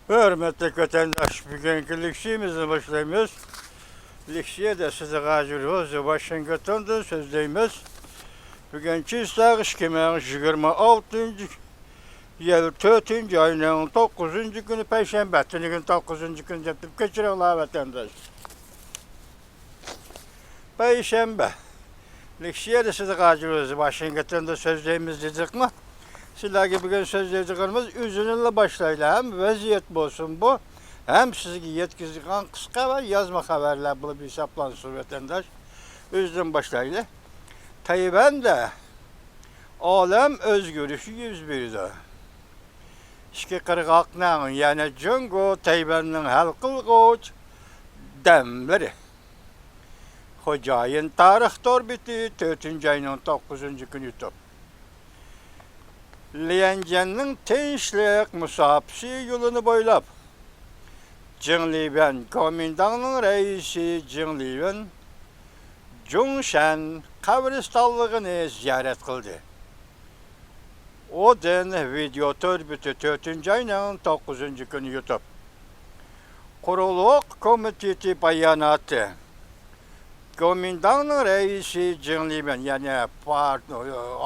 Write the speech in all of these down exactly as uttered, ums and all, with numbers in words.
ھۆرمەتلىك ۋەتەنداش، بۈگۈنكى لېكسىيىمىزنى باشلايمىز. لېكسىيەدە سىزگە ھازىر ھۇزۇر ۋاشىنگتوندىن سۆزلەيمىز. بۈگۈن چىسلاق ئىككى مىڭ يىگىرمە ئالتىنچى يىل تۆتىنچى ئاينىڭ توققۇزىنچى كۈنى، پەيشەنبە. تۈنۈگۈن توققۇزىنچى كۈنى دەپ كەچۈرۈڭلار، ۋەتەنداش. پەيشەنبە. لېكسىيەدە سىزگە ھازىر ھۇزۇر ۋاشىنگتوندا سۆزلەيمىز دېدۇقمۇ؟ سىلەرگە بۈگۈن سۆزلەيدىغىنىمىز ئۆزىنىلا باشلايلى ھەم ۋەزىيەت بولسۇن بۇ، ھەم سىزگە يەتكۈزىدىغان قىسقا ۋە يازما خەۋەرلەر بولۇپ ھېسابلانسۇن، ۋەتەنداش. ئۆزىدىن باشلايلى. تەيۋەندە ئالەم ئۆزگىرىشى يۈز بېرىدۇ. ئىككى قىرغاقنىڭ، يەنى جۇڭگو، تەيۋەننىڭ ھەل قىلغۇچ دەملىرى. خوجايىن تارىخ تور بېتى، تۆتىنچى ئاينىڭ توققۇزىنچى كۈنى يۇتۇپ. ليەنجيەننىڭ تىنچلىق مۇساپىسى يولىنى بويلاپ، جېڭ لىۋەن، گومىنداڭنىڭ رەئىسى جېڭ لىۋەن جۇڭشەن قەبرىستانلىقىنى زىيارەت قىلدى. ئودېن ۋىدېئو تور بېتى، تۆتىنچى ئاينىڭ توققۇزىنچى كۈنى يۇتۇپ. قۇرۇقلۇق كومىتېتى باياناتى. گومىنداڭنىڭ رەئىسى جېڭ لىۋېن، يەنى پارت-،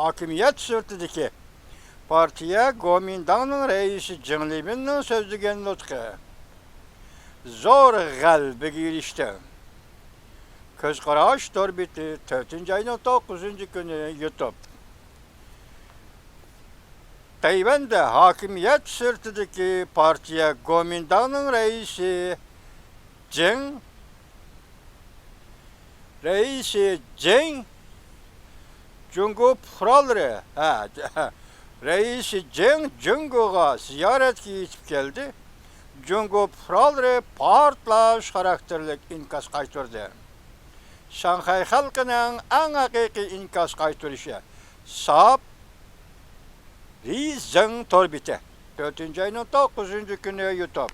ھاكىمىيەت سىرتىدىكى پارتىيە گومىنداڭنىڭ رەئىسى جېڭ لىۋېننىڭ سۆزلىگەن نۇتقى زور غەلىبىگە ئېرىشتى. كۆز قاراش تور بېتى، تۆتىنچى ئاينىڭ توققۇزىنچى كۈنى يۇتۇپ. تەيۋەندە ھاكىمىيەت سىرتىدىكى پارتىيە گومىنداڭنىڭ رەئىسى جېڭ، رەئىسى جېڭ جۇڭگو پۇقرالىرى، ھە، رەئىسى جېڭ جۇڭگوغا زىيارەتكە يېتىپ كەلدى. جۇڭگو پۇقرالىرى پارتلاش خاراكتېرلىك ئىنكاس قايتۇردى. شاڭخەي خەلقىنىڭ ئەڭ ھەقىقىي ئىنكاس قايتۇرۇشى، ساپ رىزېڭ تور بېتى، تۆتىنچى ئاينىڭ توققۇزىنچى كۈنى يۇتۇپ.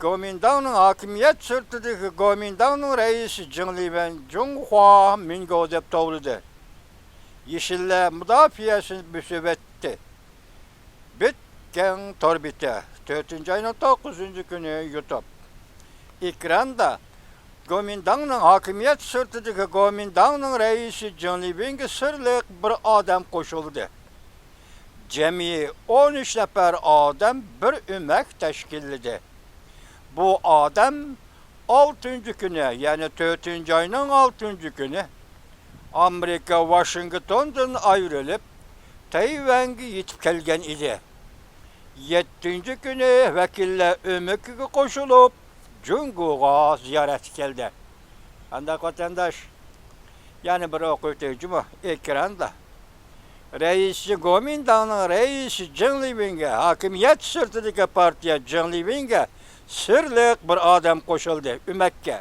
گومىنداڭنىڭ ھاكىمىيەت سىرتىدىكى گومىنداڭنىڭ رەئىسى جېڭ لىۋەن جۇڭخۇا مىنگو دەپ توۋلىدى. يېشىللار مۇداپىئەسىنى بۆسۈۋەتتى. بىتكەڭ تور بېتى، تۆتىنچى ئاينىڭ توققۇزىنچى كۈنى يۇتۇپ. ئېكراندا گومىنداڭنىڭ ھاكىمىيەت سىرتىدىكى گومىنداڭنىڭ رەئىسى جېڭ لىۋېنگە سىرلىق بىر ئادەم قوشۇلدى. جەمئىي ئون ئۈچ نەپەر ئادەم بىر ئۆمەك تەشكىللىدى. بۇ ئادەم ئالتىنچى كۈنى، يەنى تۆتىنچى ئاينىڭ ئالتىنچى كۈنى ئامېرىكا ۋاشىنگتوندىن ئايرىلىپ، تەيۋەنگە يېتىپ كەلگەن ئىدى. يەتتىنچى كۈنى ۋەكىللەر ئۆمىكىگە قوشۇلۇپ، جۇڭگوغا زىيارەتكە كەلدى. قانداق ۋەتەنداش؟ يەنە بىر ئوقۇۋېتەي جۇمۇ ئېكراندا. رەئىسى گومىنداڭنىڭ رەئىسى جېڭ لىۋېنگە، ھاكىمىيەت سىرتىدىكى پارتىيە جېڭ لىۋېنگە سىرلىق بىر ئادەم قوشۇلدى، ئۆمەككە.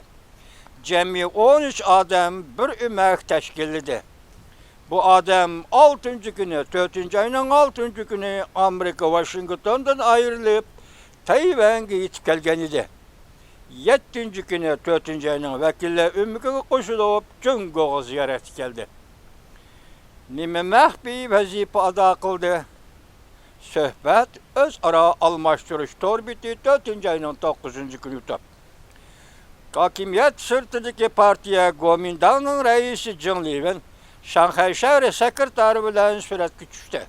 جەمئىي ئون ئۈچ ئادەم بىر ئۆمەك تەشكىللىدى. بۇ ئادەم ئالتىنچى كۈنى، تۆتىنچى ئاينىڭ ئالتىنچى كۈنى ئامېرىكا ۋاشىنگتوندىن ئايرىلىپ، تەيۋەنگە يېتىپ كەلگەن ئىدى. يەتتىنچى كۈنى تۆتىنچى ئاينىڭ ۋەكىللەر ئۆمىكىگە قوشۇلۇپ، جۇڭگوغا زىيارەتكە كەلدى. نېمە مەخپىي ۋەزىپە ئادا قىلدى؟ سۆھبەت ئۆزئارا ئالماشتۇرۇش تور بېتى، تۆتىنچى ئاينىڭ توققۇزىنچى كۈنى يۇتۇپ. ھاكىمىيەت سىرتىدىكى پارتىيە گومىنداڭنىڭ رەئىسى جېڭ لىۋېن شاڭخەي شەھىرى سېكرېتارى بىلەن سۈرەتكە چۈشتى.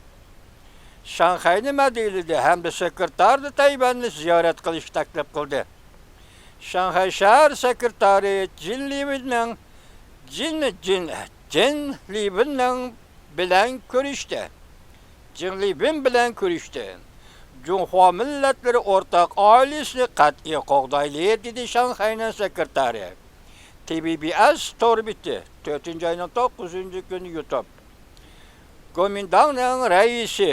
شاڭخەينى مەدھىيەلىدى ھەمدە سېكرېتاردا تەيۋەننى زىيارەت قىلىشنى تەكلىپ قىلدى. شاڭخەي شەھەر سېكرېتارى جىن لىۋېننىڭ، جىن، جىن، جىن لىۋېننىڭ بىلەن كۆرۈشتى. جىڭ لىۋېن بىلەن كۆرۈشتى. جۇڭخۇا مىللەتلىرى ئورتاق ئائىلىسىنى قەتئىي قوغدايلى، دېدى شاڭخەينىڭ سېكرېتارى. تى بى بى ئەس تور بېتى، تۆتىنچى ئاينىڭ توققۇزىنچى كۈنى يۇتۇپ. گومىنداڭنىڭ رەئىسى،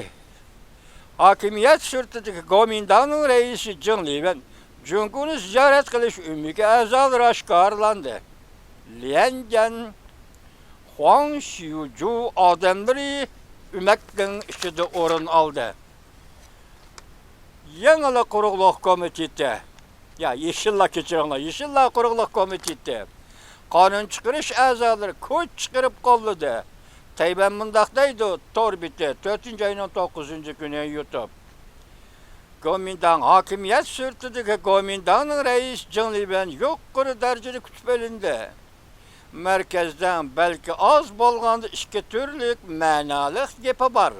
ھاكىمىيەت سىرتىدىكى گومىنداڭنىڭ رەئىسى جېڭ لىۋېن جۇڭگونى زىيارەت قىلىش ئۆمىكى ئەزالىرى ئاشكارىلاندى. ليەنجيەن، خۇاڭ شيۇجۇ ئادەملىرى ئۆمەكنىڭ ئىچىدە ئورۇن ئالدى. يېڭىلا قۇرۇقلۇق كومىتېتى، يا، يېشىللار، كەچۈرۈڭلار، يېشىللار قۇرۇقلۇق كومىتېتى قانۇن چىقىرىش ئەزالىرى كوچا چىقىرىپ قوللىدى. تەيۋەن مۇنداق دەيدۇ، تور بېتى، تۆتىنچى ئاينىڭ توققۇزىنچى كۈنى يۇتۇپ. گومىنداڭ ھاكىمىيەت سىرتىدىكى گومىنداڭنىڭ رەئىسى جېڭ لىۋەن يۇقىرى دەرىجىدە كۈتۈپ ئېلىندى. مەركەزدە بەلكى ئاز بولغاندا ئىككى تۈرلۈك مەنالىق گېپى بار.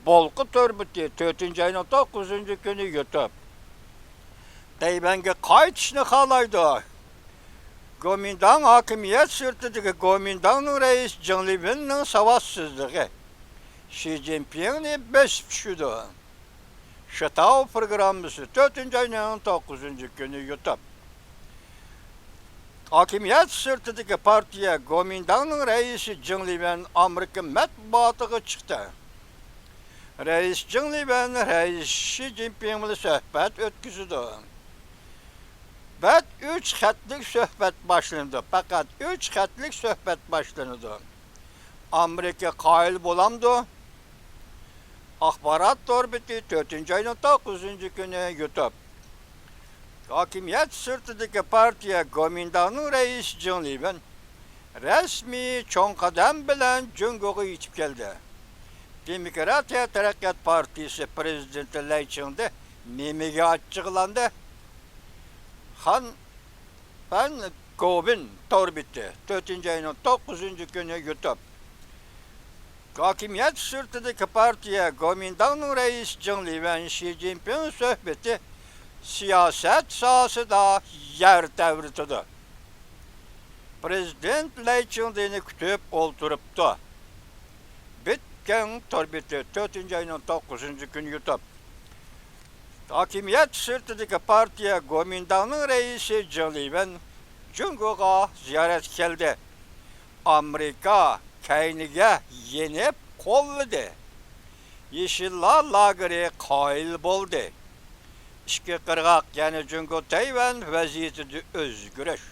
بولقا تور بېتى، تۆتىنچى ئاينىڭ توققۇزىنچى كۈنى يۇتۇپ، تەيۋەنگە قايتىشنى خالايدۇ. گومىنداڭ ھاكىمىيەت سىرتىدىكى گومىنداڭنىڭ رەئىسى جېڭ لىۋېننىڭ ساۋاتسىزلىقى شى جىنپىڭنى بېسىپ چۈشىدۇ. شىتاۋ پروگراممىسى، تۆتىنچى ئاينىڭ توققۇزىنچى كۈنى يۇتۇپ، ھاكىمىيەت سىرتىدىكى پارتىيە گومىنداڭنىڭ رەئىسى جېڭ لىۋەن ئامېرىكا مەتبۇئاتىغا چىقتى. رەئىس جېڭ لىۋەن رەئىس شى جىنپىڭ بىلەن سۆھبەت ئۆتكۈزىدۇ. بەت ئۈچ خەتلىك سۆھبەت باشلىنىدۇ. پەقەت ئۈچ خەتلىك سۆھبەت باشلىنىدۇ. ئامېرىكا قايىل بولامدۇ؟ ئاخبارات تور بېتى، تۆتىنچى ئاينىڭ توققۇزىنچى كۈنى يۇتۇپ، ھاكىمىيەت سىرتىدىكى پارتىيە گومىنداڭنىڭ رەئىسى جېڭ لىۋېن رەسمىي چوڭ قەدەم بىلەن جۇڭگوغا يېتىپ كەلدى. دېموكراتىيە تەرەققىيات پارتىيىسى پىرېزىدېنتى لەي چىڭدې نېمىگە ئاچچىقلاندى؟ خان پەن گوۋىن تور بېتى، تۆتىنچى ئاينىڭ توققۇزىنچى كۈنى يۇتۇپ، ھاكىمىيەت سىرتىدىكى پارتىيە گومىنداڭنىڭ رەئىسى جېڭ لىۋەن شى جىنپىڭ سۆھبىتى سىياسەت ساھەسىدا يەر تەۋرىتىدۇ. پىرېزىدېنت لەي چىڭدېنى كۈتۈپ ئولتۇرۇپتۇ. بىتكەڭ تور بېتى، تۆتىنچى ئاينىڭ توققۇزىنچى كۈنى يۇتۇپ، ھاكىمىيەت سىرتىدىكى پارتىيە گومىنداڭنىڭ رەئىسى جېڭ لىۋېن جۇڭگوغا زىيارەتكە كەلدى. ئامېرىكا كەينىگە يېنىپ قوللىدى. يېشىللار لاگېرى قايىل بولدى. ئىككى قىرغاق، يەنى جۇڭگو تەيۋەن ۋەزىيىتىدە ئۆزگىرىش.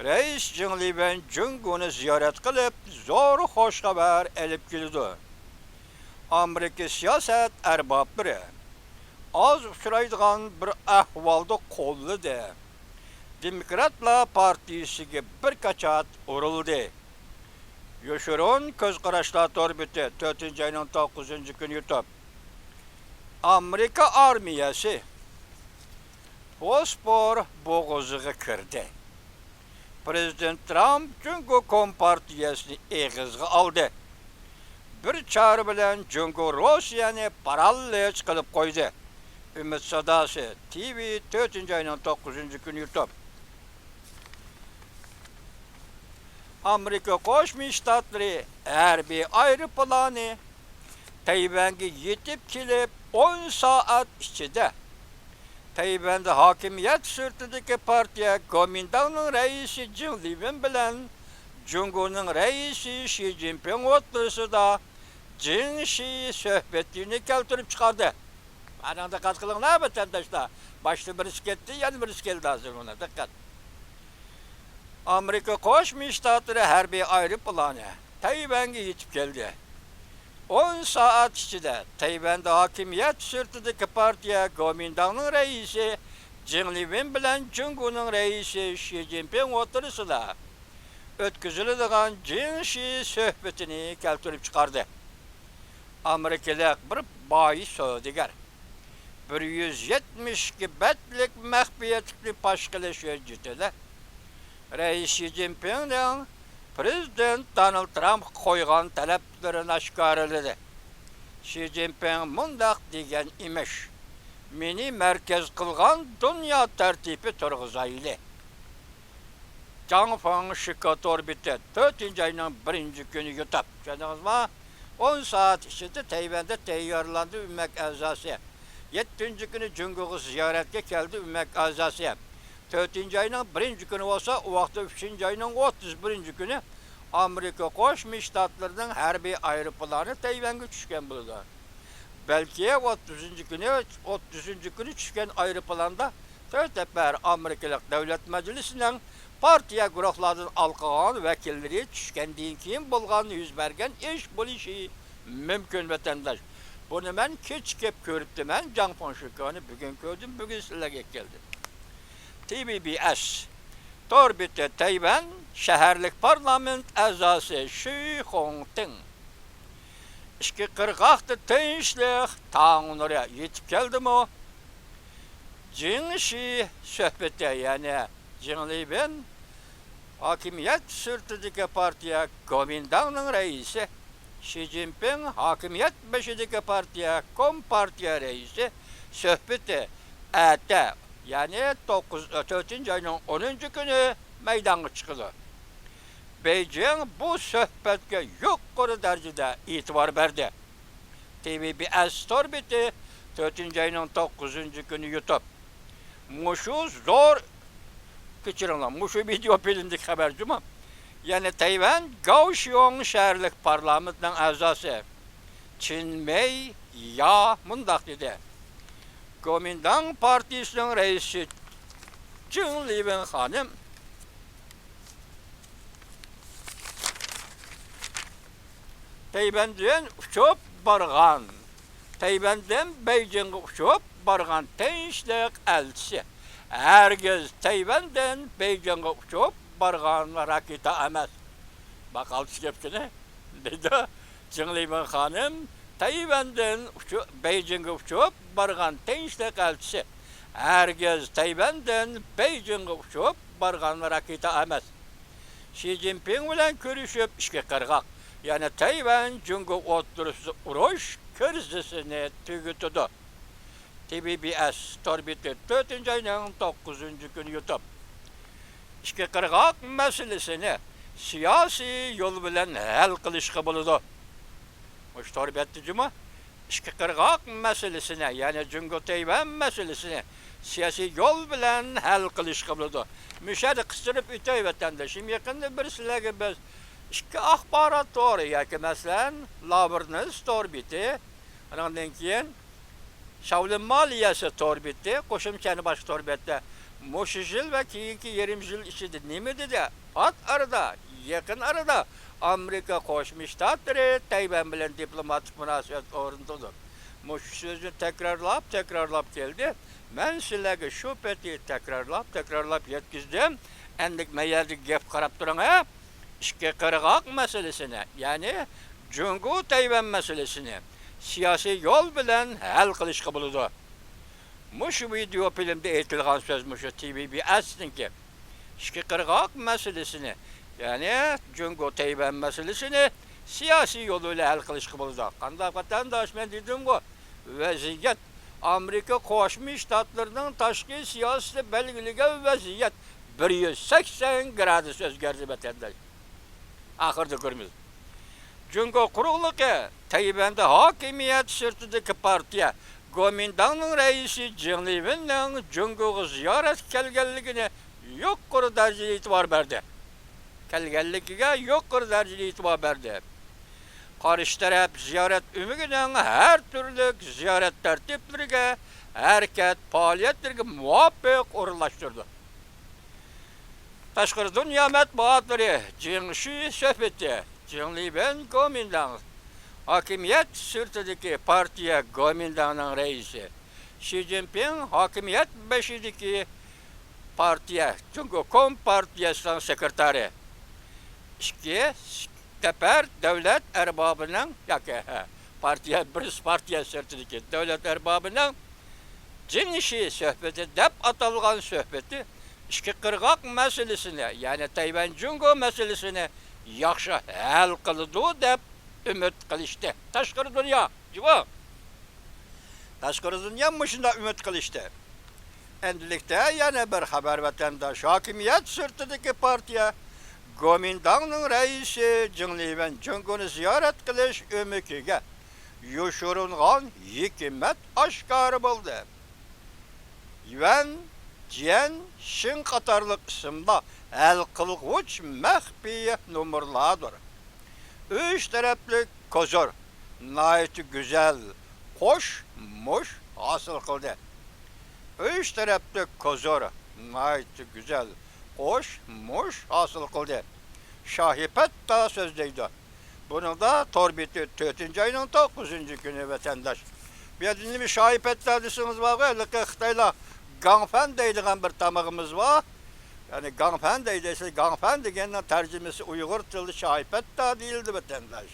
رەئىس جېڭ لىۋېن جۇڭگونى زىيارەت قىلىپ، زور خوش خەۋەر ئېلىپ كېلىدۇ. ئامېرىكا سىياسەت ئەربابلىرى ئاز ئۇچرايدىغان بىر ئەھۋالدا قوللىدى. دېموكراتلار پارتىيىسىگە بىر كاچات ئۇرۇلدى. يوشۇرۇن كۆز قاراشلار تور بېتى، تۆتىنچى ئاينىڭ توققۇزىنچى كۈنى يۇتۇپ، ئامېرىكا ئارمىيەسى بوسپور بوغۇزىغا كىردى. پىرېزىدېنت ترامپ جۇڭگو كومپارتىيەسىنى ئېغىزغا ئالدى. بىر چارە بىلەن جۇڭگو روسىيەنى پارالىچ قىلىپ قويدى. ئۈمىد ساداسى، تىۋى، تۆتىنچى ئاينىڭ توققۇزىنچى كۈنى يۇتۇپ، ئامېرىكا قوشما شتاتلىرى ھەربىي ئايروپىلانى تەيۋەنگە يېتىپ كېلىپ، ئون سائەت ئىچىدە تەيۋەندە ھاكىمىيەت سىرتىدىكى پارتىيە گومىنداڭنىڭ رەئىسى جېڭ لىۋېن بىلەن جۇڭگونىڭ رەئىسى شى جىنپىڭ ئوتتۇرىسىدا جىڭ شى سۆھبىتىنى كەلتۈرۈپ چىقاردى. ئانىڭ دىققەت قىلىڭلار، ۋەتەنداشلار. باشتا بىرسى كەتتى، يەنە بىرسى كەلدى ھازىر مانا، دىققەت. ئامېرىكا قوشما شتاتلىرى ھەربىي ئايروپىلانى تەيۋەنگە يېتىپ كەلدى. ئون سائەت ئىچىدە تەيۋەندە ھاكىمىيەت سىرتىدىكى پارتىيە گومىنداڭنىڭ رەئىسى جېڭ لىۋېن بىلەن جۇڭگونىڭ رەئىسى شى جىنپىڭ ئوتتۇرىسىدا ئۆتكۈزۈلىدىغان جىڭ شى سۆھبىتىنى كەلتۈرۈپ چىقاردى. ئامېرىكىلىق بىر باي سودىگەر بىر يۈز يەتمىش ئىككى بەتلىك مەخپىيەتلىكنى پاش قىلىش ھۆججىتىدە رەئىس شى جىنپىڭنىڭ پىرېزىدېنت دونالد ترامپقا قويغان تەلەپلىرىنى ئاشكارىلىدى. شى جىنپىڭ مۇنداق دېگەن ئىمىش: «مېنى مەركەز قىلغان دۇنيا تەرتىپى تۇرغۇزايلى.» جاڭ فاڭشىكا تور بېتى، تۆتىنچى ئاينىڭ بىرىنچى كۈنى يۇتۇپ، چۈشەندىڭىزمۇ؟ ئون سائەت ئىچىدە تەيۋەندە تەييارلاندى ئۆمەك ئەزاسى. يەتتىنچى كۈنى جۇڭگوغا زىيارەتكە كەلدى ئۆمەك ئەزاسى. تۆتىنچى ئاينىڭ بىرىنچى كۈنى بولسا، ئۇ ۋاقىتتا ئۈچىنچى ئاينىڭ ئوتتۇز بىرىنچى كۈنى ئامېرىكا قوشما شتاتلىرىنىڭ ھەربىي ئايروپىلانى تەيۋەنگە چۈشكەن بولىدۇ. بەلكى ئوتتۇزىنچى كۈنى، ئوتتۇزىنچى كۈنى چۈشكەن ئايروپىلاندا تۆت نەپەر ئامېرىكىلىق دۆلەت مەجلىسىنىڭ پارتىيە گۇرۇھلاردىن ھالقىغان ۋەكىللىرى چۈشكەندىن كېيىن بولغان، يۈز بەرگەن ئىش بولۇشى مۇمكىن، ۋەتەنداش. بۇنى مەن كېچىكىپ كۆرۈپتىمەن، جاڭ فاڭشىكانى بۈگۈن كۆردۈم، بۈگۈن سىلەرگە يەتكۈزدۈم. تى بى بى ئەس تور بېتى، تەيۋەن شەھەرلىك پارلامېنت ئەزاسى شۈي خۇڭتىڭ. ئىككى قىرغاقتا تىنچلىق تاڭ نۇرى يېتىپ كەلدىمۇ؟ جىڭشى سۆھبىتى، يەنى جىڭ لىۋېن ھاكىمىيەت سىرتىدىكى پارتىيە گومىنداڭنىڭ رەئىسى، شى جىنپىڭ ھاكىمىيەت بېشىدىكى پارتىيە كومپارتىيە رەئىسى سۆھبىتى ئەتە، يەنى توققۇز، تۆتىنچى ئاينىڭ ئونىنچى كۈنى مەيدانغا چىقىدۇ. بېيجىڭ بۇ سۆھبەتكە يۇقىرى دەرىجىدە ئېتىبار بەردى. تى ۋى بى ئەس تور بېتى تۆتىنچى ئاينىڭ توققۇزىنچى كۈنى يۇتۇپ، مۇشۇ زور، كەچۈرۈڭلار، مۇشۇ ۋىدېئو فىلىمدىكى خەۋەر جۇمۇ. يەنى تەيۋەن گاۋشيوڭ شەھەرلىك پارلامېنتنىڭ ئەزاسى چىن مېي يا مۇنداق دېدى: گومىنداڭ پارتىيىسىنىڭ رەئىسى جىڭ لىۋېن خانىم تەيۋەندىن ئۇچۇپ بارغان، تەيۋەندىن بېيجىڭغا ئۇچۇپ بارغان تىنچلىق ئەلچىسى ھەرگىز تەيۋەندىن بېيجىڭغا ئۇچۇپ بارغان راكېتا ئەمەس. باقالتىس گەپكىنى دەيدۇ. جىڭ لىۋېن خانىم تەيۋەندىن ئۇچۇ-، بېيجىڭغا ئۇچۇپ بارغان تىنچلىق ئەلچىسى ھەرگىز تەيۋەندىن بېيجىڭغا ئۇچۇپ بارغان راكېتا ئەمەس. شى جىنپىڭ بىلەن كۆرۈشۈپ، ئىككى قىرغاق، يەنى تەيۋەن جۇڭگو ئوتتۇرىسىدا ئۇرۇش كىرىزىسىنى تۈگىتىدۇ. تى ۋى بى ئەس تور بېتى تۆتىنچى ئاينىڭ توققۇزىنچى كۈنى يۇتۇپ، ئىككى قىرغاق مەسىلىسىنى سىياسىي يول بىلەن ھەل قىلىشقا بولىدۇ. مۇشۇ تور بەتتە جۇمۇ ئىككى قىرغاق مەسىلىسىنى، يەنى جۇڭگو تەيۋەن مەسىلىسىنى سىياسىي يول بىلەن ھەل قىلىشقا بولىدۇ. مۇشۇ يەردە قىستۇرۇپ ئۆتەي، ۋەتەنداشلىرىم، يېقىندا بىر سىلەرگە بىز ئىككى ئاخبارات تورى ياكى مەسىلەن لاۋېرنس تور بېتى، ئانىڭدىن كېيىن شاۋلىن مالىيەسى تور بېتى، قوشۇمچە يەنە باشقا تور بەتتە مۇشۇ يىل ۋە كېيىنكى يېرىم يىل ئىچىدە نېمە دېدى؟ پات ئارىدا، يېقىن ئارىدا ئامېرىكا قوشما شتاتلىرى تەيۋەن بىلەن دىپلوماتىك مۇناسىۋەت ئورنىتىدۇ. مۇشۇ سۆزنى تەكرارلاپ، تەكرارلاپ كەلدى. مەن سىلەرگە شۇ پېتى تەكرارلاپ، تەكرارلاپ يەتكۈزدۈم. ئەمدى مەيەردىكى گەپ قاراپ تۇرۇڭ، ھە؟ ئىككى قىرغاق مەسىلىسىنى، يەنى جۇڭگو تەيۋەن مەسىلىسىنى سىياسىي يول بىلەن ھەل قىلىشقا بولىدۇ. مۇشۇ ۋىدېئو فىلىمدە ئېيتىلغان سۆز مۇشۇ تى ۋى بى ئەسنىڭكى. ئىككى قىرغاق مەسىلىسىنى، يەنى جۇڭگو تەيۋەن مەسىلىسىنى سىياسىي يول بىلەن ھەل قىلىشقا بولىدۇ. قانداق ۋەتەنداش، مەن دېدىمغۇ، ۋەزىيەت ئامېرىكا قوشما شتاتلىرىنىڭ تاشقى سىياسىتى بەلگىلىگەن ۋەزىيەت بىر يۈز سەكسەن گرادۇس ئۆزگەردى، ۋەتەنداش. ئاخىرىدا كۆرىمىز. جۇڭگو قۇرۇقلۇقى تەيۋەندە ھاكىمىيەت سىرتىدىكى پارتىيە گومىنداڭنىڭ رەئىسى جېڭ لىۋېننىڭ جۇڭگوغا زىيارەتكە كەلگەنلىكىنى يۇقىرى دەرىجىدە ئېتىبار بەردى. كەلگەنلىكىگە يۇقىرى دەرىجىدە ئېتىبار بەردى. قارشى تەرەپ زىيارەت ئۆمىكىنىڭ ھەر تۈرلۈك زىيارەت تەرتىپلىرىگە، ھەرىكەت پائالىيەتلىرىگە مۇۋاپىق ئورۇنلاشتۇرىدۇ. تاشقىرى دۇنيا مەتبۇئاتلىرى جىڭشى سۆھبىتى، جىڭ لىۋېن گومىنداڭ ھاكىمىيەت سىرتىدىكى پارتىيە گومىنداڭنىڭ رەئىسى، شى جىنپىڭ ھاكىمىيەت بېشىدىكى پارتىيە، جۇڭگو كومپارتىيەسىنىڭ سېكرېتارى، ئىككى سەپەر دۆلەت ئەربابىنىڭ ياكى، ھە، پارتىيە، بىرسى پارتىيە سىرتىدىكى دۆلەت ئەربابىنىڭ جىنشى سۆھبىتى دەپ ئاتالغان سۆھبىتى ئىككى قىرغاق مەسىلىسىنى، يەنى تەيۋەن جۇڭگو مەسىلىسىنى ياخشى ھەل قىلىدۇ دەپ ئۈمىد قىلىشتى. تاشقىرى دۇنيا، جۇمۇ. تاشقىرى دۇنيا مۇشۇنداق ئۈمىد قىلىشتى. ئەمدىلىكتە يەنە بىر خەۋەر، ۋەتەنداش. ھاكىمىيەت سىرتىدىكى پارتىيە گومىنداڭنىڭ رەئىسى جېڭ لىۋېن جۇڭگونى زىيارەت قىلىش ئۆمىكىگە يوشۇرۇنغان ھېكمەت ئاشكارا بولدى. يۈەن، جيەن، شىڭ قاتارلىق ئىسىملار ھەل قىلغۇچ مەخپىي نومۇرلاردۇر. ئۈچ تەرەپلىك كوزۇر ناھايىتى گۈزەل قوش مۇش ھاسىل قىلدى. ئۈچ تەرەپلىك كوزۇر ناھايىتى گۈزەل قوش مۇش ھاسىل قىلدى. شاھى پەتتا سۆزلەيدۇ. بۇنىڭدا تور بېتى تۆتىنچى ئاينىڭ توققۇزىنچى كۈنى، ۋەتەنداش. بۇ يەردە نېمە شاھى پەتتا دېسىڭىز بارغۇ، ھېلىقى خىتايلار گاڭفەن دەيدىغان بىر تامىقىمىز بار. يەنى گاڭفەن دەيدۇ، ئەسلى گاڭفەن دېگەننىڭ تەرجىمىسى ئۇيغۇر تىلىدا شاھى پەتتا دېيىلدى، ۋەتەنداش.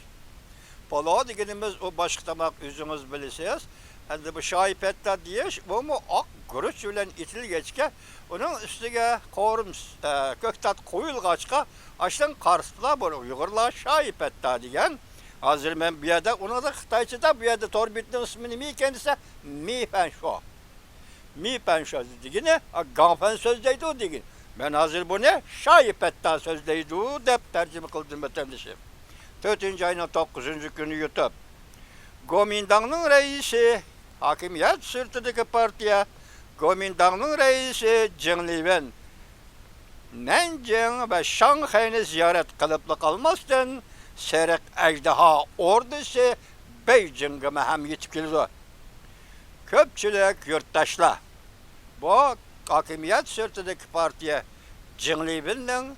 پالاۋ دېگىنىمىز ئۇ باشقا تاماق، ئۆزىڭىز بىلىسىز. ئەمدى بۇ شايى پەتتا دېيىش، بۇمۇ ئاق گۈرۈچ بىلەن ئېتىلگەچكە، ئۇنىڭ ئۈستىگە قورۇم، ئە، كۆكتات قويۇلغاچقا، ئاشۇنىڭ قارىسىدا بۇ ئۇيغۇرلار شايى پەتتا دېگەن. ھازىر مەن بۇ يەردە ئۇنىڭدا خىتايچىدا، بۇ يەردە تور بېتىنىڭ ئىسمى نېمە ئىكەن دېسە، مى پەن شۇ. مى پەن شۇ دېگىنى، گاڭ پەن سۆزلەيدۇ دېگىنى. مەن ھازىر بۇنى شايى پەتتا سۆزلەيدۇ دەپ تەرجىمە قىلدىم، ۋەتەندىشىم. تۆتىنچى ئاينىڭ توققۇزىنچى كۈنى يۇتۇپ، گومىنداڭنىڭ رەئىسى، ھاكىمىيەت سىرتىدىكى پارتىيە گومىنداڭنىڭ رەئىسى جېڭ لىۋېن نەنجىڭ ۋە شاڭخەينى زىيارەت قىلىپلا قالماستىن، سېرىق ئەجدىھا ئوردىسى بېيجىڭغىمۇ ھەم يېتىپ كېلىدۇ. كۆپچىلىك يۇرتداشلار، بۇ ھاكىمىيەت سىرتىدىكى پارتىيە جېڭ لىۋېننىڭ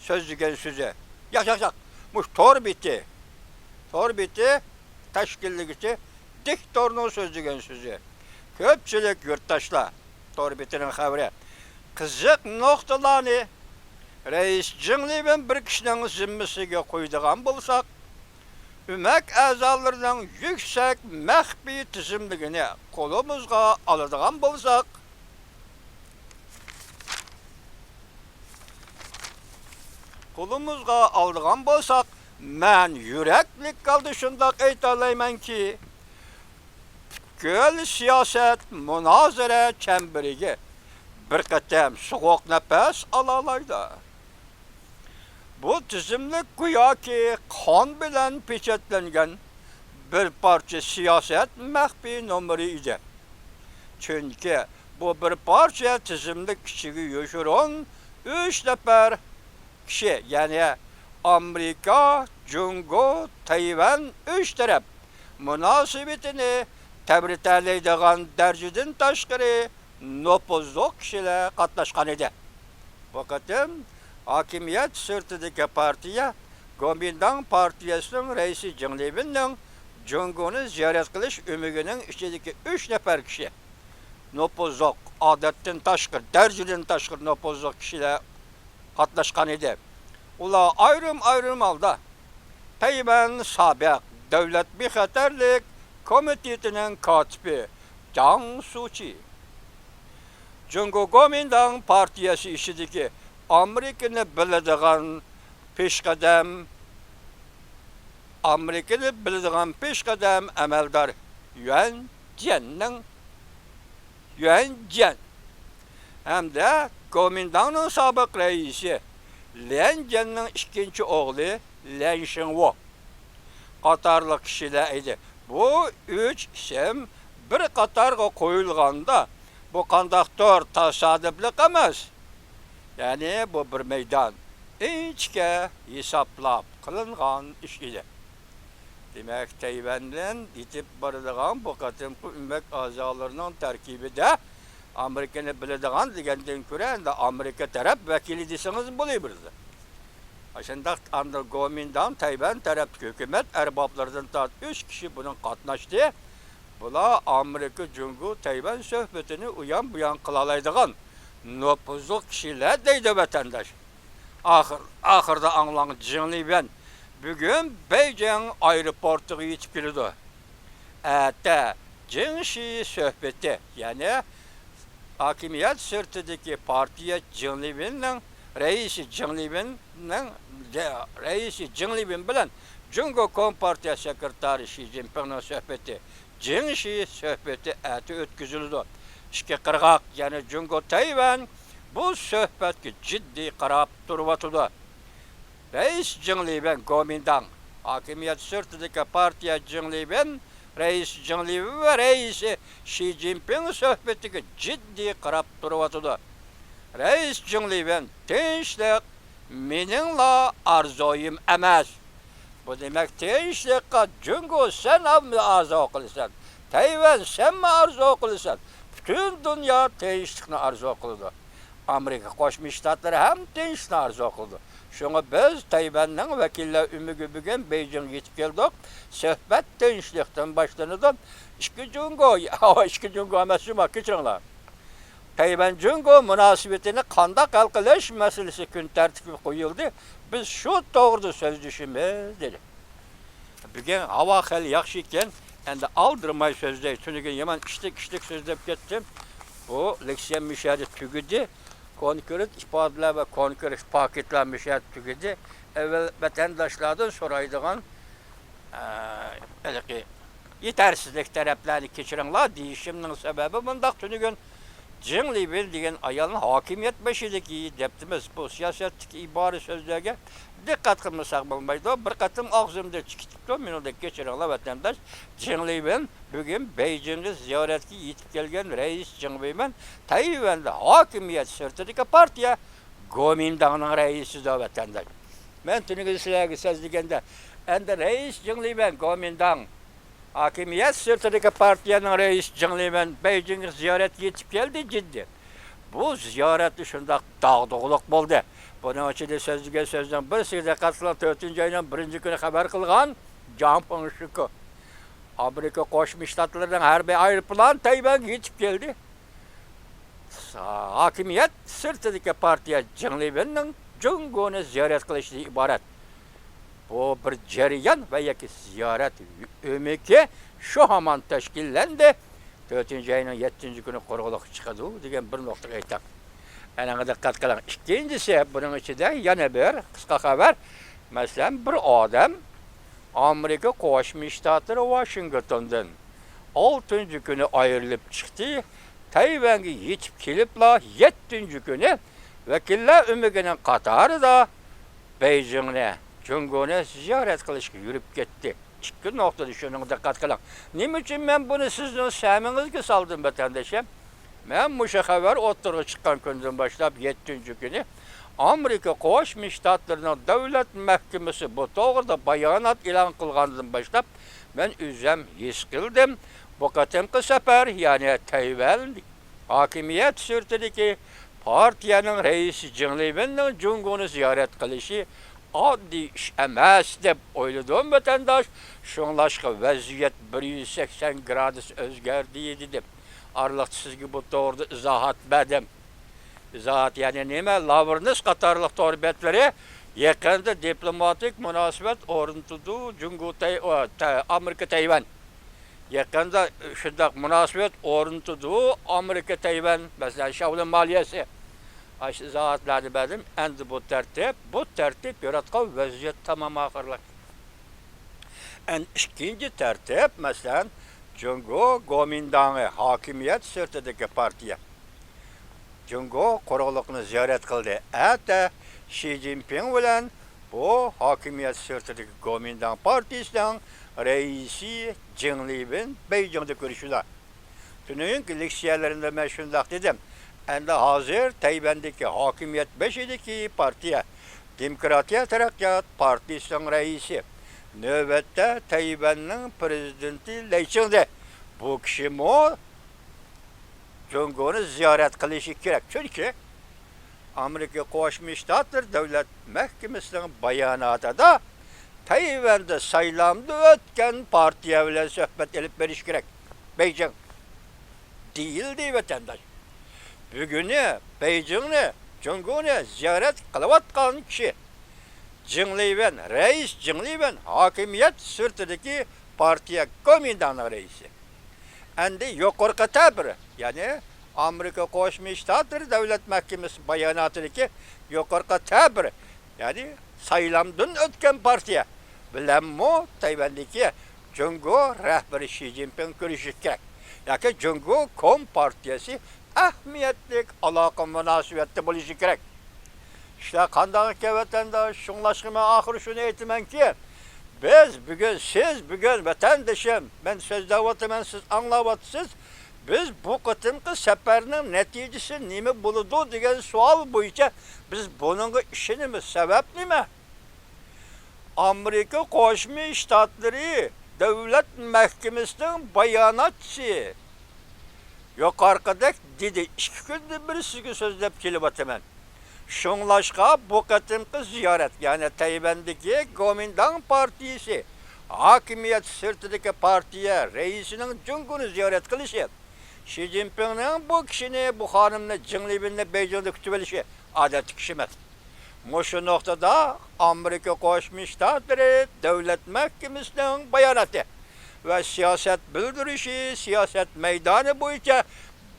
سۆزلىگەن سۆزى. ياق، ياق، ياق. مۇشۇ تور بېتى. تور بېتى تەشكىللىگۈچى دىكتورنىڭ سۆزلىگەن سۆزى. كۆپچىلىك يۇرتداشلار، تور بېتىنىڭ خەۋىرى. قىزىق نۇقتىلارنى رەئىس جېڭ لىۋېن بىر كىشىنىڭ زىممىسىگە قويىدىغان بولساق، ئۆمەك ئەزالىرىنىڭ يۈكسەك مەخپىي تىزىملىكىنى قولىمىزغا ئالىدىغان بولساق، قولىمىزغا ئالىدىغان بولساق، مەن يۈرەكلىك ھالدا شۇنداق ئېيتالايمەنكى، پۈتكۈل سىياسەت مۇنازىرە چەمبىرىكى بىر قېتىم سوغۇق نەپەس ئالالايدۇ. بۇ تىزىملىك گوياكى قان بىلەن پېچەتلەنگەن بىر پارچە سىياسەت مەخپىي نومۇرى ئىدى. چۈنكى بۇ بىر پارچە تىزىملىك ئىچىگە يوشۇرۇن ئۈچ نەپەر كىشى، يەنى ئامېرىكا، جۇڭگو، تەيۋەن ئۈچ تەرەپ مۇناسىۋىتىنى تەۋرىتەلەيدىغان دەرىجىدىن تاشقىرى نوپۇزلۇق كىشىلەر قاتناشقان ئىدى. بۇ قېتىم ھاكىمىيەت سىرتىدىكى پارتىيە، گومىنداڭ پارتىيەسىنىڭ رەئىسى جېڭ لىۋېننىڭ جۇڭگونى زىيارەت قىلىش ئۆمىكىنىڭ ئىچىدىكى ئۈچ نەپەر كىشى، نوپۇزلۇق، ئادەتتىن تاشقىرى، دەرىجىدىن تاشقىرى نوپۇزلۇق كىشىلەر قاتناشقان ئىدى. ئۇلار ئايرىم-ئايرىم ھالدا تەيۋەن سابىق دۆلەت بىخەتەرلىك كومىتېتىنىڭ كاتىپى جاڭ سۇچى، جۇڭگو گومىنداڭ پارتىيەسى ئىچىدىكى ئامېرىكىنى بىلىدىغان پېشقەدەم، ئامېرىكىنى بىلىدىغان پېشقەدەم ئەمەلدار يۈەن جيەننىڭ، يۈەن جيەن ھەمدە گومىنداڭنىڭ سابىق رەئىسى ليەن جيەننىڭ ئىككىنچى ئوغلى ليەن شىڭۋو قاتارلىق كىشىلەر ئىدى. بۇ ئۈچ ئىسىم بىر قاتارغا قويۇلغاندا، بۇ قانداقتۇر تاسادىپلىق ئەمەس. يەنى بۇ بىر مەيدان ئىنچىكە ھېسابلاپ قىلىنغان ئىش ئىدى. دېمەك، تەيۋەندىن يېتىپ بارىدىغان بۇ قېتىمقى ئۆمەك ئەزالىرىنىڭ تەركىبىدە ئامېرىكىنى بىلىدىغان دېگەندىن كۆرە، ئەمدى ئامېرىكا تەرەپ ۋەكىلى دېسىڭىزمۇ بولۇۋېرىدۇ. ئاشۇنداق ئاندىن گومىنداڭ تەيۋەن تەرەپتىكى ھۆكۈمەت ئەربابلىرىدىن تارتىپ ئۈچ كىشى بۇنىڭ قاتناشتى. بۇلار ئامېرىكا، جۇڭگو، تەيۋەن سۆھبىتىنى ئۇيان-بۇيان قىلالايدىغان نوپۇزلۇق كىشىلەر دەيدۇ ۋەتەنداش. ئاخىر، ئاخىرىدا ئاڭلاڭ، جېڭ لىۋېن بۈگۈن بېيجىڭ ئايروپورتىغا يېتىپ كېلىدۇ. ئەتە جېڭ شى سۆھبىتى، يەنى ھاكىمىيەت سىرتىدىكى پارتىيە جېڭ لىۋېننىڭ رەئىسى جېڭ لىۋېننىڭ، رەئىسى جېڭ لىۋېن بىلەن جۇڭگو كومپارتىيە سېكرېتارى شى جىنپىڭنىڭ سۆھبىتى، جېڭ شى سۆھبىتى ئەتە ئۆتكۈزۈلىدۇ. ئىككى قىرغاق، يەنى جۇڭگو، تەيۋەن بۇ سۆھبەتكە جىددىي قاراپ تۇرۇۋاتىدۇ. رەئىس جېڭ لىۋېن گومىنداڭ، ھاكىمىيەت سىرتىدىكى پارتىيە جېڭ لىۋېن، رەئىس جېڭ لىۋېن ۋە رەئىس شى جىنپىڭ سۆھبىتىگە جىددىي قاراپ تۇرۇۋاتىدۇ. رەئىس جېڭ لىۋېن، تىنچلىق مېنىڭلا ئارزۇيۇم ئەمەس. بۇ دېمەك، تىنچلىققا جۇڭگو سەن ئارزۇ قىلىسەن، تەيۋەن سەنمۇ ئارزۇ قىلىسەن، پۈتۈن دۇنيا تىنچلىقنى ئارزۇ قىلىدۇ. ئامېرىكا قوشما شتاتلىرى ھەم تىنچلىقنى ئارزۇ قىلىدۇ. شۇڭا بىز تەيۋەننىڭ ۋەكىللەر ئۆمىكى بۈگۈن بېيجىڭغا يېتىپ كەلدۇق. سۆھبەت تىنچلىقتىن باشلىنىدۇ. ئىككى جۇڭگو، ئىككى جۇڭگو ئەمەس جۇما، كەچۈرۈڭلار. تەيۋەن جۇڭگو مۇناسىۋىتىنى قانداق ھەل قىلىش مەسىلىسى كۈن تەرتىپكە قويۇلدى. بىز شۇ توغرىدا سۆزلىشىمىز، دېدى. بۈگۈن ھاۋا خېلى ياخشى ئىكەن، ئەمدى ئالدىرىماي سۆزلەي. تۈنۈگۈن يامان ئىشلىك-ئىشلىك سۆزلەپ كەتتىم. بۇ لېكسىيەم مۇشۇ يەردە تۈگىدى. كونكرېت ئىپادىلەر ۋە كونكرېت پاكىتلار مۇشۇ يەردە تۈگىدى. ئەۋۋەل ۋەتەنداشلاردىن سورايدىغان، ئە، ھېلىقى يېتەرسىزلىك تەرەپلەرنى كەچۈرۈڭلار دېيىشىمنىڭ سەۋەبى مۇنداق: تۈنۈگۈن جېڭ لىۋېن دېگەن ئايالنى ھاكىمىيەت بېشىدىكى دەپتىمىز. بۇ سىياسەتتىكى ئىبارە سۆزلەرگە دىققەت قىلمىساق بولمايدۇ. بىر قېتىم ئاغزىمدىن چىقىپ كېتىپتۇ. مېنىڭدىن كەچۈرۈڭلار، ۋەتەنداش. جېڭ لىۋېن بۈگۈن بېيجىڭغا زىيارەتكە يېتىپ كەلگەن رەئىس جېڭ ۋېيمەن تەيۋەندە ھاكىمىيەت سىرتىدىكى پارتىيە گومىنداڭنىڭ رەئىسىدۇر، ۋەتەنداش. مەن تۈنۈگۈن سىلەرگە سۆزلىگەندە، ئەمدى رەئىس جېڭ لىۋېن گومىنداڭ ھاكىمىيەت سىرتىدىكى پارتىيەنىڭ رەئىسى جېڭ لىۋېن بېيجىڭغا زىيارەتكە يېتىپ كەلدى، جىددىي. بۇ زىيارەتتە شۇنداق داغدۇغىلىق بولدى. بۇنىڭ ئىچىدە سۆزلىگەن سۆزنىڭ بىرسىگە دىققەت قىلىڭ، تۆتىنچى ئاينىڭ بىرىنچى كۈنى خەۋەر قىلغان جاڭ پىڭشىكو. ئامېرىكا قوشما شتاتلىرىنىڭ ھەربىي ئايروپىلانى تەيۋەنگە يېتىپ كەلدى. ھاكىمىيەت سىرتىدىكى پارتىيە جېڭ لىۋېننىڭ جۇڭگونى زىيارەت قىلىشىدىن ئىبارەت. بۇ بىر جەريان ۋە ياكى زىيارەت ئۆمىكى شۇ ھامان تەشكىللەندى. تۆتىنچى ئاينىڭ يەتتىنچى كۈنى قۇرۇقلۇققا چىقىدۇ دېگەن بىر نۇقتىغا ئېيتاق. ئەنىڭگە دىققەت قىلىڭ. ئىككىنچىسى، بۇنىڭ ئىچىدە يەنە بىر قىسقا خەۋەر. مەسىلەن، بىر ئادەم ئامېرىكا قوشما شتاتلىرى ۋاشىنگتوندىن ئالتىنچى كۈنى ئايرىلىپ چىقتى. تەيۋەنگە يېتىپ كېلىپلا يەتتىنچى كۈنى ۋەكىللەر ئۆمىكىنىڭ قاتارىدا بېيجىڭنى، جۇڭگونى زىيارەت قىلىشقا يۈرۈپ كەتتى. ئىككى نۇقتىدا شۇنىڭغا دىققەت قىلىڭ. نېمە ئۈچۈن مەن بۇنى سىزنىڭ سەمىڭىزگە سالدىم، ۋەتەندىشىم؟ مەن مۇشۇ خەۋەر ئوتتۇرىغا چىققان كۈندىن باشلاپ، يەتتىنچى كۈنى ئامېرىكا قوشما شتاتلىرىنىڭ دۆلەت مەھكىمىسى بۇ توغرىدا بايانات ئېلان قىلغاندىن باشلاپ، مەن ئۆزۈم ھېس قىلدىم، بۇ قېتىمقى سەپەر، يەنى تەيۋەن ھاكىمىيەت سىرتىدىكى پارتىيەنىڭ رەئىسى جېڭ لىۋېننىڭ جۇڭگونى زىيارەت قىلىشى ئاددىي ئىش ئەمەس دەپ ئويلىدىم، ۋەتەنداش. شۇڭلاشقا ۋەزىيەت بىر يۈز سەكسەن گرادۇس ئۆزگەردى، دېدىم. ئارىلىقتا سىزگە بۇ توغرىدا ئىزاھات بەردىم. ئىزاھات يەنى نېمە؟ لاۋرنس قاتارلىق تور بەتلىرى يېقىندا دىپلوماتىك مۇناسىۋەت ئورنىتىدۇ، جۇڭگو تەي-، ئامېرىكا تەيۋەن. يېقىندا شۇنداق مۇناسىۋەت ئورنىتىدۇ ئامېرىكا تەيۋەن، مەسىلەن، شاۋلىن مالىيەسى. ئاشۇ ئىزاھاتلارنى بەردىم. ئەمدى بۇ تەرتىپ، بۇ تەرتىپ ياراتقان ۋەزىيەت تامام ئاخىرلاشتى. ئەن ئىككىنچى تەرتىپ، مەسىلەن، جۇڭگو گومىنداڭى ھاكىمىيەت سىرتىدىكى پارتىيە جۇڭگو قۇرۇقلۇقىنى زىيارەت قىلدى. ئەتە شى جىنپىڭ بىلەن بۇ ھاكىمىيەت سىرتىدىكى گومىنداڭ پارتىيىسىنىڭ رەئىسى جېڭ لىۋېن بېيجىڭدا كۆرۈشىدۇ. تۈنۈگۈنكى لېكسىيەلىرىمدە مەن شۇنداق دېدىم. ئەمدى ھازىر تەيۋەندىكى ھاكىمىيەت بېشىدىكى پارتىيە، دېموكراتىيە تەرەققىيات پارتىيىسىنىڭ رەئىسى، نۆۋەتتە تەيۋەننىڭ پىرېزىدېنتى لەي چىڭدې. بۇ كىشىمۇ جۇڭگونى زىيارەت قىلىشى كېرەك. چۈنكى ئامېرىكا قوشما شتاتلىرى دۆلەت مەھكىمىسىنىڭ باياناتىدا تەيۋەندە سايلامدا ئۆتكەن پارتىيە بىلەن سۆھبەت ئېلىپ بېرىش كېرەك، بېيجىڭ، دېيىلدى، ۋەتەنداش. بۈگۈنى بېيجىڭنى، جۇڭگونى زىيارەت قىلىۋاتقان كىشى جېڭ لىۋېن، رەئىس جېڭ لىۋېن، ھاكىمىيەت سىرتىدىكى پارتىيە گومىنداڭنىڭ رەئىسى. ئەمدى يۇقىرىقى تەبىر، يەنى ئامېرىكا قوشما شتاتلىرى دۆلەت مەھكىمىسى باياناتىدىكى يۇقىرىقى تەبىر، يەنى سايلامدىن ئۆتكەن پارتىيە بىلەنمۇ تەيۋەندىكى جۇڭگو رەھبىرى شى جىنپىڭ كۆرۈشۈشى كېرەك. ياكى جۇڭگو كومپارتىيەسى ئەھمىيەتلىك ئالاقە مۇناسىۋەتتە بولۇشى كېرەك. ئىشلار قانداق ئىكەن، ۋەتەنداش؟ شۇڭلاشقا مەن ئاخىرى شۇنى ئېيتىمەنكى، بىز بۈگۈن، سىز بۈگۈن، ۋەتەندىشىم، مەن سۆزلەۋاتىمەن، سىز ئاڭلاۋاتىسىز. بىز بۇ قېتىمقى سەپەرنىڭ نەتىجىسى نېمە بولىدۇ دېگەن سوئال بويىچە بىز بۇنىڭغا ئىشىنىمىز. سەۋەب نېمە؟ ئامېرىكا قوشما شتاتلىرى دۆلەت مەھكىمىسىنىڭ باياناتچىسى يۇقىرىقىدەك دېدى، ئىككى كۈندىن بېرى سىزگە سۆزلەپ كېلىۋاتىمەن. شۇڭلاشقا بۇ قېتىمقى زىيارەت، يەنى تەيۋەندىكى گومىنداڭ پارتىيىسى ھاكىمىيەت سىرتىدىكى پارتىيە رەئىسىنىڭ جۇڭگونى زىيارەت قىلىشى، شى جىنپىڭنىڭ بۇ كىشىنى، بۇ خانىمنى، جېڭ لىۋېننى بېيجىڭدا كۈتۈۋېلىشى ئادەتتىكى ئىش ئەمەس. مۇشۇ نۇقتىدا ئامېرىكا قوشما شتاتلىرى دۆلەت مەھكىمىسىنىڭ باياناتى ۋە سىياسەت بىلدۈرۈشى، سىياسەت مەيدانى بويىچە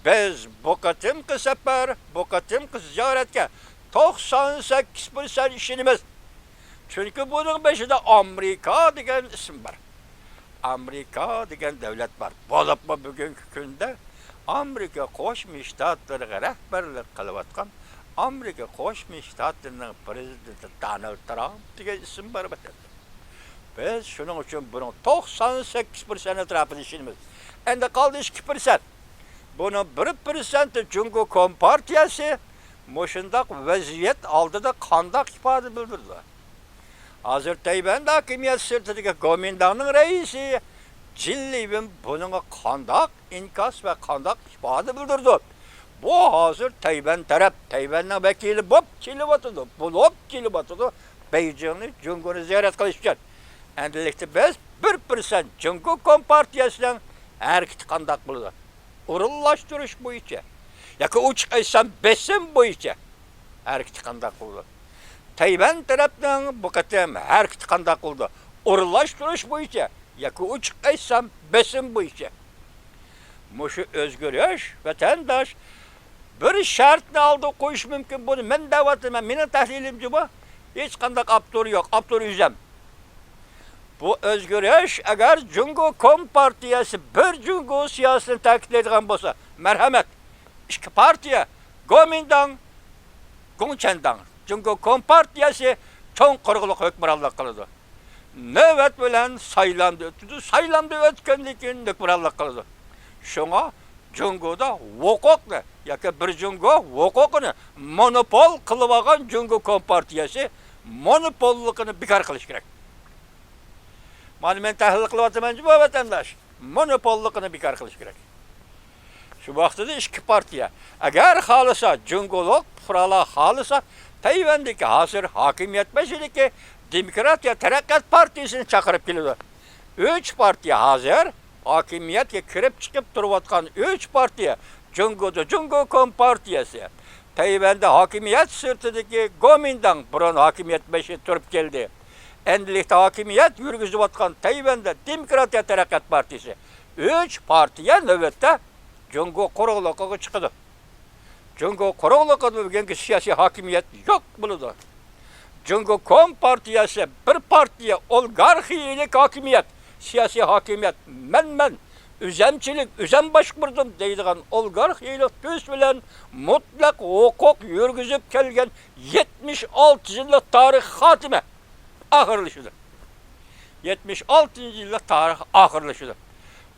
بىز بۇ قېتىمقى سەپەر، بۇ قېتىمقى زىيارەتكە توقسان سەككىز پىرسەنت ئىشىنىمىز. چۈنكى بۇنىڭ بېشىدا ئامېرىكا دېگەن ئىسىم بار. ئامېرىكا دېگەن دۆلەت بار. بولۇپمۇ بۈگۈنكى كۈندە ئامېرىكا قوشما شتاتلىرىغا رەھبەرلىك قىلىۋاتقان ئامېرىكا قوشما شتاتلىرىنىڭ پرېزىدېنتى دونالد ترامپ دېگەن ئىسىم بار، ۋەتەندە. بىز شۇنىڭ ئۈچۈن بۇنىڭ توقسان سەككىز پىرسەنت ئەتراپىدا ئىشىنىمىز. ئەمدى قالدى ئىككى پىرسەنت. بۇنىڭ بىر پىرسەنتى جۇڭگو كومپارتىيەسى مۇشۇنداق ۋەزىيەت ئالدىدا قانداق ئىپادە بىلدۈرىدۇ؟ ھازىر تەيۋەندە ھاكىمىيەت سىرتىدىكى گومىنداڭنىڭ رەئىسى جىن لىۋېن بۇنىڭغا قانداق ئىنكاس ۋە قانداق ئىپادە بىلدۈرىدۇ؟ بۇ ھازىر تەيۋەن تەرەپ، تەيۋەننىڭ ۋەكىلى بولۇپ كېلىۋاتىدۇ، بولۇپ كېلىۋاتىدۇ. بېيجىڭنى، جۇڭگونى زىيارەت قىلىش ئۈچۈن. ئەمدىلىكتە بىز بىر پىرسەنت جۇڭگو كومپارتىيەسىنىڭ ھەرىكىتى قانداق بولىدۇ؟ ئورۇنلاشتۇرۇش بويىچە ياكى ئوچۇق ئېيتسام بېسىم بويىچە ھەرىكىتى قانداق بولىدۇ؟ تەيۋەن تەرەپنىڭ بۇ قېتىم ھەرىكىتى قانداق بولىدۇ؟ ئورۇنلاشتۇرۇش بويىچە ياكى ئوچۇق ئېيتسام بېسىم بويىچە. مۇشۇ ئۆزگىرىش، ۋەتەنداش، بىر شەرتنى ئالدىغا قويۇش مۇمكىن. بۇنى مەن دەۋاتىمەن، مېنىڭ تەھلىلىم جۇمۇ. ھېچقانداق ئاپتور يوق، ئاپتور ئۆزۈم. بۇ ئۆزگىرىش ئەگەر جۇڭگو كومپارتىيەسى بىر جۇڭگو سىياسىتىنى تەكىتلەيدىغان بولسا، مەرھەمەت، ئىككى پارتىيە، گومىنداڭ، گوڭچەنداڭ، جۇڭگو كومپارتىيەسى چوڭ قۇرۇقلۇق ھۆكۈمرانلىق قىلىدۇ. نۆۋەت بىلەن سايلامدا ئۆتىدۇ، سايلامدا ئۆتكەندىن كېيىن ھۆكۈمرانلىق قىلىدۇ. شۇڭا جۇڭگودا ھوقۇقنى ياكى بىر جۇڭگو ھوقۇقىنى مونوپول قىلىۋالغان جۇڭگو كومپارتىيەسى مونوپوللۇقىنى بىكار قىلىش كېرەك. مانا مەن تەھلىل قىلىۋاتىمەن جۇمۇ، ۋەتەنداش. مونوپوللۇقىنى بىكار قىلىش كېرەك. شۇ ۋاقتىدا ئىككى پارتىيە، ئەگەر خالىسا، جۇڭگولۇق پۇقرالار خالىسا، تەيۋەندىكى ھازىر ھاكىمىيەت بېشىدىكى دېموكراتىيە تەرەققىيات پارتىيىسىنى چاقىرىپ كېلىدۇ. ئۈچ پارتىيە ھازىر ھاكىمىيەتكە كىرىپ چىقىپ تۇرۇۋاتقان ئۈچ پارتىيە، جۇڭگودا جۇڭگو كومپارتىيەسى، تەيۋەندە ھاكىمىيەت سىرتىدىكى گومىنداڭ، بۇرۇن ھاكىمىيەت بېشىدا تۇرۇپ كەلدى. ئەمدىلىكتە ھاكىمىيەت يۈرگۈزۈۋاتقان تەيۋەندە دېموكراتىيە تەرەققىيات پارتىيىسى. ئۈچ پارتىيە نۆۋەتتە جۇڭگو قۇرۇقلۇقىغا چىقىدۇ. جۇڭگو قۇرۇقلۇقىدا بۈگۈنكى سىياسىي ھاكىمىيەت يوق بولىدۇ. جۇڭگو كومپارتىيەسى بىر پارتىيە، ئولىگارخىيىلىك ھاكىمىيەت، سىياسىي ھاكىمىيەت، مەن، مەن، ئۆزەمچىلىك، ئۆزەم باشقۇردۇم دەيدىغان ئولىگارخىيىلىك تۈس بىلەن مۇتلەق ھوقۇق يۈرگۈزۈپ كەلگەن يەتمىش ئالتە يىللىق تارىخ خاتىمە ئاخىرلىشىدۇ. يەتمىش ئالتىنچى يىللىق تارىخ ئاخىرلىشىدۇ.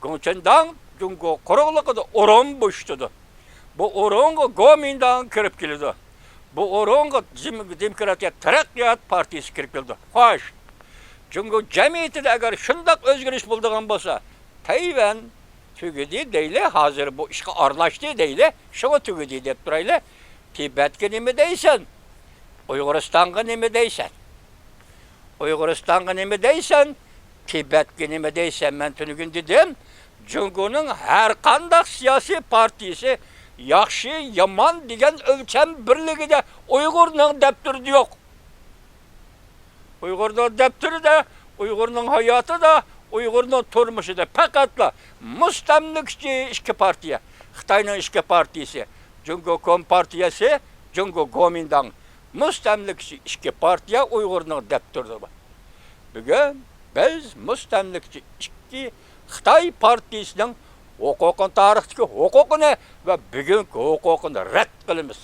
گوڭچېنداڭ جۇڭگو قۇرۇقلۇقىدا ئورۇن بوشىتىدۇ. بۇ ئورۇنغا گومىنداڭ كىرىپ كېلىدۇ. بۇ ئورۇنغا دېم-، دېموكراتىيە تەرەققىيات پارتىيىسى كىرىپ كېلىدۇ. خوش، جۇڭگو جەمئىيىتىدە ئەگەر شۇنداق ئۆزگىرىش بولىدىغان بولسا، تەيۋەن تۈگىدى دەيلى، ھازىر بۇ ئىشقا ئارىلاشتى دەيلى، شۇڭا تۈگىدى دەپ تۇرايلى. تىبەتكە نېمە دەيسەن؟ ئۇيغۇرىستانغا نېمە دەيسەن؟ ئۇيغۇرىستانغا نېمە دەيسەن؟ تىبەتكە نېمە دەيسەن؟ مەن تۈنۈگۈن دېدىم، جۇڭگونىڭ ھەر قانداق سىياسىي پارتىيىسى ياخشى، يامان دېگەن ئۆلچەم بىرلىكىدە ئۇيغۇرنىڭ دەپتىرىدە يوق. ئۇيغۇرنىڭ دەپتىرىدە، ئۇيغۇرنىڭ ھاياتىدا، ئۇيغۇرنىڭ تۇرمۇشىدا پەقەتلا مۇستەملىكىچى ئىككى پارتىيە، خىتاينىڭ ئىككى پارتىيىسى، جۇڭگو كومپارتىيەسى، جۇڭگو گومىنداڭ، مۇستەملىكىچى ئىككى پارتىيە ئۇيغۇرنىڭ دەپتىرىدە بار. بۈگۈن بىز مۇستەملىكىچى ئىككى خىتاي پارتىيىسىنىڭ ھوقۇقىنى، تارىختىكى ھوقۇقىنى ۋە بۈگۈنكى ھوقۇقىنى رەت قىلىمىز.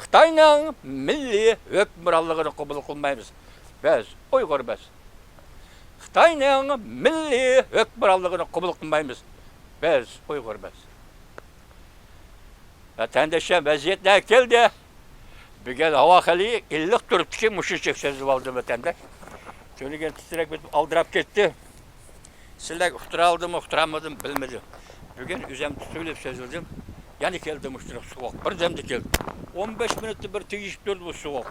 خىتاينىڭ مىللىي ھۆكۈمرانلىقىنى قوبۇل قىلمايمىز. بىز ئۇيغۇر ئەمەس. خىتاينىڭ مىللىي ھۆكۈمرانلىقىنى قوبۇل قىلمايمىز. بىز ئۇيغۇر ئەمەس. ۋەتەندىشىم، ۋەزىيەت نەگە كەلدى؟ بۈگۈن ھاۋا خېلى ئىللىق تۇرۇپتىكەن، مۇشۇنچە سۆزلىۋالدىم ۋەتەندە. تۈنۈگۈن تىترەك بېتىم ئالدىراپ كەتتى. سىلەرگە ئۇقتۇرالدىمۇ، ئۇقتۇرالمىدىم بىلمىدىم. بۈگۈن ئۆزۈم تۇتۇۋېلىپ سۆزلىدىم. يەنە كەلدى مۇشۇنداق سوغۇق. بىردەمدە كەلدى. ئون بەش مىنۇتتا بىر تېگىشىپ تۇردى بۇ سوغۇق.